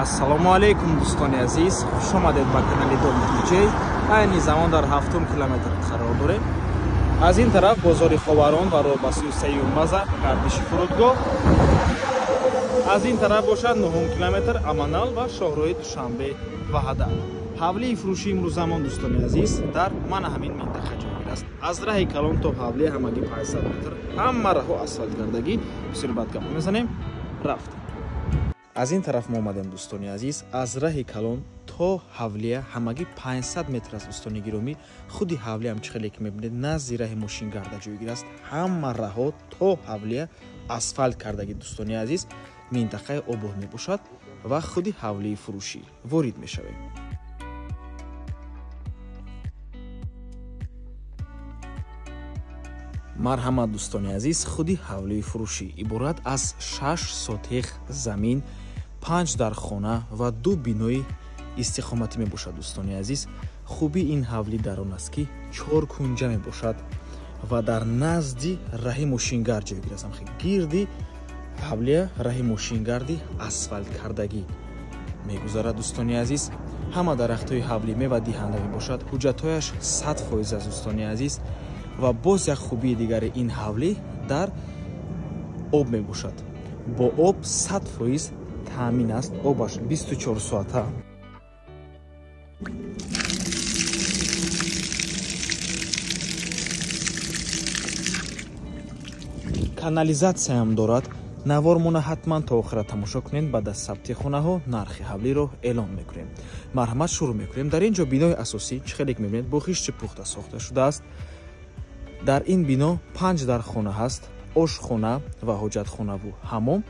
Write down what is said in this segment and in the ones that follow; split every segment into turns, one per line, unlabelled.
Ассалому алайкум дӯстони азиз, хуш омадед ба канали Дом TJ. Айни замон дар 7 километр қарор дорем. Аз ин тараф бозори Ховарон ва роҳ ба сӯи сеюм базар, гардиши фурудгоҳ. Аз ин тараф бошад 9 километр Аманал ва шоҳроҳи Душанбе Ваҳдат. Ҳавлии фурӯшии имрӯзамон дӯстони азиз дар мана ҳамин минтақа ҷойгир аст. Аз раҳи калон то ҳавлӣ ҳамагӣ 500 метр, ҳама раҳҳо асфалткардагӣ. Бисёр бад гап мезанем, рафт. Аз ин тараф мо омадем дӯстони азиз, аз раҳи калон то ҳавлия ҳамагӣ 500 метр аст дӯстони гиромӣ. Худи ҳавлия ҳам чӣ хеле ки мебинед назди раҳи мошингарда ҷойгир аст. Ҳама раҳҳо то ҳавлия асфалт кардагӣ дӯстони азиз. Минтақаи обод мебошад ва худи ҳавлии фурӯшӣ ворид мешавем. Марҳамат дӯстони азиз, худи ҳавлии фурӯшӣ иборат аз 6 сотех замин, 5 дархона ва 2 бинои истиқоматӣ мебошад дӯстони азиз. Хубии ин ҳавлӣ дар он аст, ки 4 кунҷа мебошад ва дар назди раҳи мошингард ҷойгир аст. Гирди ҳавлия раҳи мошингарди асфалткардагӣ мегузарад дӯстони азиз. Ҳама дарахтҳои ҳавлӣ мевадиҳанда мебошад. Ҳуҷҷатҳояш 100% аст дӯстони азиз. Ва боз як хубии дигари ин ҳавлӣ дар об мебошад. Бо об 100% таъмин аст. Обаш 24 соата. Канализатсияам дорад. Навормона ҳатман то охира тамошо кунед. Баъд аз сабти хонаҳо нархи ҳавлиро эълон мекунем. Марҳамат, шурӯъ мекунем. Дар ин ҷо бинои асосӣ чӣ хеле ки мебинед бо хишти пухта сохта шудааст. Дар ин бино 5 дархона ҳаст, ошхона ва ҳоҷатхонаву ҳамом,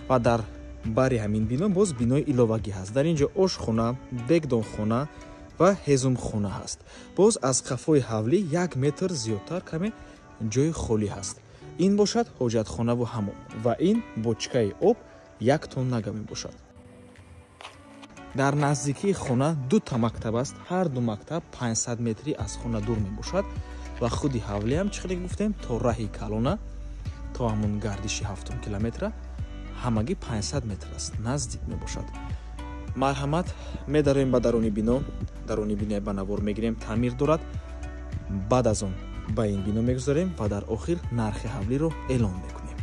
ва дар бари ҳамин бино боз бинои иловагӣ ҳаст. Дар ин ҷо ошхона, дегдонхона ва ҳезумхона ҳаст. Боз аз қафои ҳавлӣ 1 метр зиёдтар каме ҷои холӣ ҳаст. Ин бошад ҳоҷатхонаву ҳамом ва ин бочкаи об 1 тоннага мебошад. Дар наздикии хона 2 та мактаб аст. Ҳар ду мактаб 500 метрӣ аз хона дур мебошад. Ва худи ҳавлиам чӣ хеле гуфтем то раҳи калона, то ҳамон гардиши 7 километра ҳамагӣ 500 метр аст, наздик мебошад. Марҳамат, медароем ба даруни бино. Даруни бинои ба навор мегирем, таъмир дорад. Баъд аз он ба ин бино мегузарем ва дар охир нархи ҳавлиро эълон мекунем.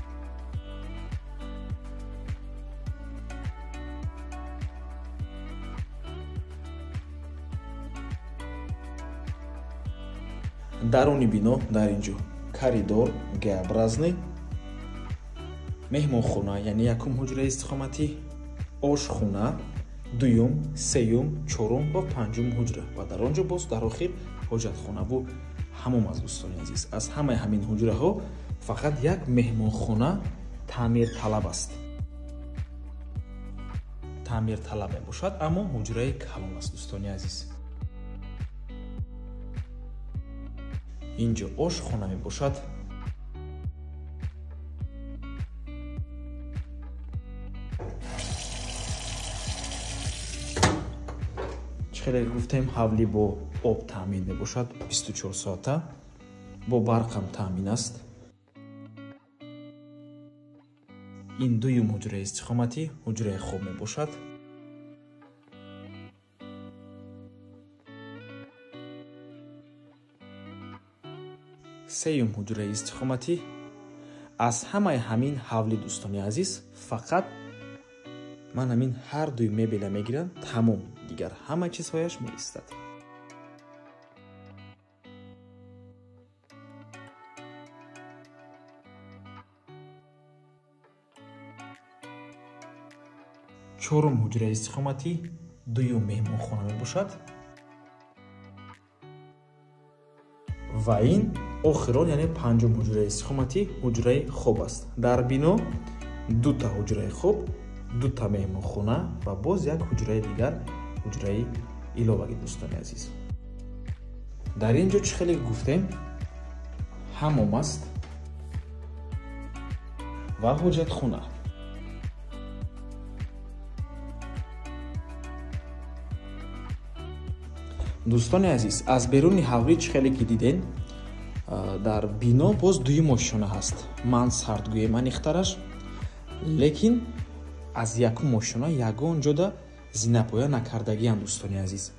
Даруни бино дар ин ҷо коридор Г-образный, меҳмонхона, яъне якум ҳуҷраи истиқоматӣ, ошхона, дуюм, сеюм, чорум ва панҷум ҳуҷра ва дар он ҷо боз дар охир ҳоҷатхонаву ҳамом аст дӯстони азиз. Аз ҳамаи ҳамин ҳуҷраҳо фақат як меҳмонхона таъмирталаб аст. Таъмирталаб мебошад, аммо ҳуҷраи калон аст дӯстони азиз. Инҷо ошхона мебошад. Чӣ хеле гуфтем, ҳавлӣ бо об таъмин мебошад 24 соата, бо барқам таъмин аст. Ин дуюм ҳуҷраи истиқоматӣ, ҳуҷраи хоб мебошад. Сеюм ҳуҷраи истиқоматӣ. Аз ҳамаи ҳамин ҳавлӣ дӯстони азиз фақат ман ҳамин ҳар дуи мебела мегирам, тамом, дигар ҳама чизҳояш меистад. Чорум ҳуҷраи истиқоматӣ, дуюм меҳмонхона мебошад ва ин охирон, яъне панҷум ҳуҷраи истиқоматӣ, ҳуҷраи хоб аст. Дар бино 2 та ҳуҷраи хоб, 2 та меҳмонхона ва боз як ҳуҷраи дигар, ҳуҷраи иловагӣ дӯстони азиз. Дар ин ҷо чӣ хеле гуфтем, ҳамом аст ва ҳоҷатхона. Дӯстони азиз, аз беруни ҳавлӣ чӣ хеле ки диден, дар бино боз дуюм ошёна ҳаст. Мансард гӯем аниқтараш, лекин аз якум ошёна ягон ҷода зинапоя накардагианд дӯстони азиз.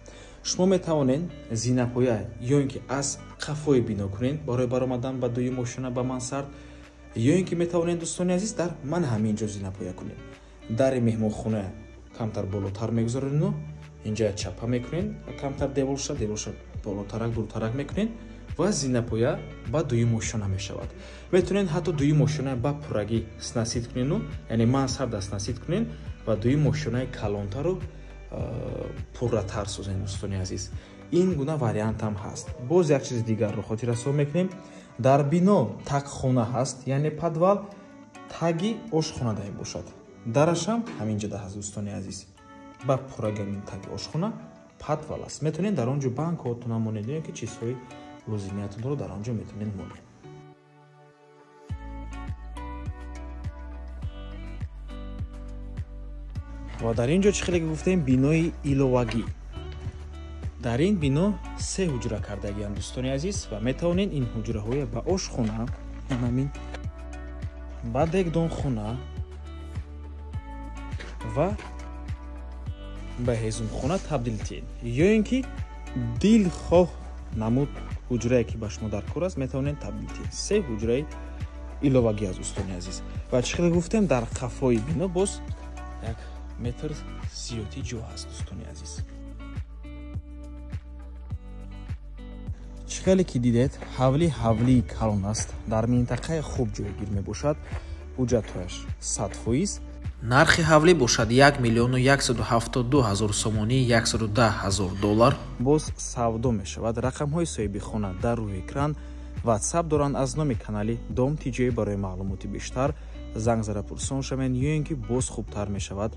Шумо метавонед зинапоя ё ин ки аз қафои бино кунед барои баромадан ба дуюм ошёна ба мансард, ё ин ки метавонед дӯстони азиз дар ман ҳамин ҷо зинапоя кунед. Дари меҳмонхона камтар болотар мегузаронеду инҷа чапа мекунед, камтар деворша болотарак дуртарак мекунед ва зинапоя ба дуюм ошёна мешавад. Метавонед ҳатто дуюм ошёна ба пуррагӣ сносить кунеду, яъне мансарда сносить кунед ва дуюм ошёнаи калонтару пурратар созед дӯстони азиз. Ин гуна вариант ҳам ҳаст. Боз як чизи дигарро хотиррасон мекунем. Дар бино тагхона ҳаст, яъне подвал таги ошхона даим бошад. Дарашам ҳамин ҷода ҳаст дӯстони азиз. Ба пурраги ҳамин таги ошхона подвал аст. Метавонед дар он ҷо банкҳоатонам монед ё ки чизҳои лозимиятонро дар он ҷо метавонед монед. Ва дар ин ҷо чӣ хеле гуфтем бинои иловагӣ. Дар ин бино 3 ҳуҷра кардагианд дӯстони азиз ва метавонед ин ҳуҷраҳоя ба ошхона, ҳамин ба дегдонхона ва ба ҳезумхона табдил диҳед, ё ин ки дилхоҳ намуд ҳуҷрае ки ба шумо дар кор аст метавонед табдил диҳед. 3 ҳуҷраи иловагӣ аст дӯстони азиз. Ва чӣ хеле гуфтем дар қафои бино боз 1 метр зиёдӣ ҷо ҳаст дӯстони азиз. Чӣ хеле ки дидед ҳавлии калон аст, дар минтақаи хуб ҷойгир мебошад. Ҳуҷҷатҳояш 100%.
Нархи ҳавлӣ бошад 1 172 000 сомонӣ, 110 000 доллар.
Боз савдо мешавад. Рақамҳои соҳиби хона дар рӯи экран WhatsApp доранд. Аз номи канали Дом ТЖ барои маълумоти бештар занг зада пурсон шавед, ё ин ки боз хубтар мешавад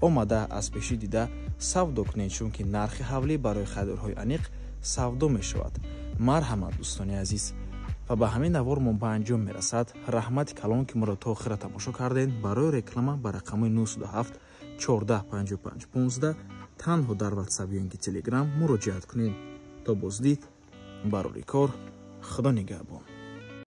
омада аз пеши дида савдо кунед, чунки нархи ҳавлӣ барои харидорҳои аниқ савдо мешавад. Марҳамат дӯстони азиз. Ва ба ҳамин навор мо ба анҷом мерасад. Раҳмати калон ки моро то охира тамошо кардед. Барои реклама ба рақамҳои 907 14 55 15 танҳо дар WhatsApp ё ин ки Telegram муроҷиат кунед. То боздид, барори кор, Худо нигаҳбон.